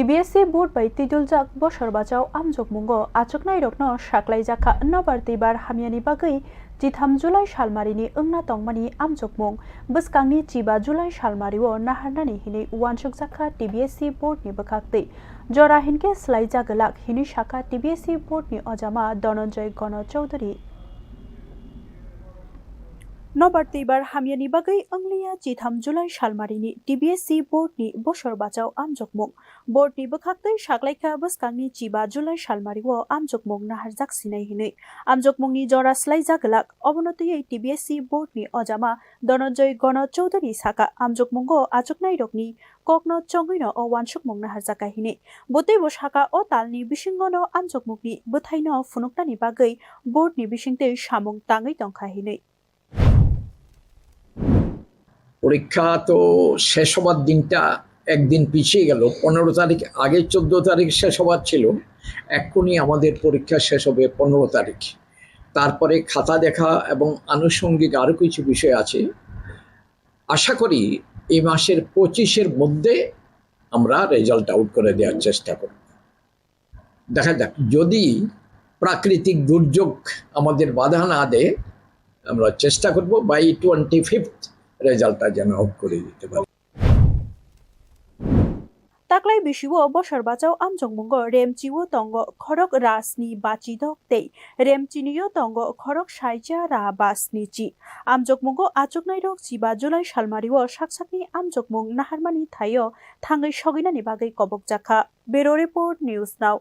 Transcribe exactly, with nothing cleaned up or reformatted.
T B S C board bai twiduljak bosor bachao amjokmungo achuknairokno saklaijakha nobar twibar hamyani bagwi chitham July salmarini wngna tongmani amjokmung bwskangni chiba July salmario naharnani hinwi uansukjakha T B S C boardni bwkhaktwi. Jora hinkhe swlaijak glak hinwi sakha T B S C boardni ojama Dhananjay Gana Chowdhury. Nobar twibar hamyani bagwi wngliya chitham July salmarini T B S C boardni bosor bachao amjokmung. Boardni bwkhaktwi saklaikha bwskangni chiba July salmario amjokmung naharjak sinai hinwi. Amjokmungni jora swlaijak glak, obono twiwi T B S C boardni ojama Dhananjay Gana Chowdhury sakha amjokmungo achuknairokni kokno chongwino o uansukmung naharjakha hinwi. Bo teibo sakha o talni bisingono amjokmungni bwthaino phunuknani bagwi boardni bisingtwi samung tangwi tongkha hinwi. পরীক্ষা তো শেষ হবার দিনটা একদিন পিছিয়ে গেল। পনেরো তারিখ, আগে চোদ্দ তারিখ শেষ হবার ছিল, এখনই আমাদের পরীক্ষা শেষ হবে পনেরো তারিখ। তারপরে খাতা দেখা এবং আনুষঙ্গিক আরও কিছু বিষয় আছে। আশা করি এই মাসের পঁচিশের মধ্যে আমরা রেজাল্ট আউট করে দেওয়ার চেষ্টা করব। দেখা যাক, যদি প্রাকৃতিক দুর্যোগ আমাদের বাধা না দেয়, আমরা চেষ্টা করব বাই টোয়েন্টি ফিফথ রেজাল্টটা যেন আউট করে দিতে পারি। Taklai bisio bosor bachao amjokmungo Remchio tongo khorok ra sni bachi dok tei Remchinio tongo khorok saicha ra ba sni chi. Amjokmungo achuknairok chiba July salmario saksakni amjokmung naharmani thaio thangwi sogwinani bagwi kobokjakha. Bureau Report, News Now.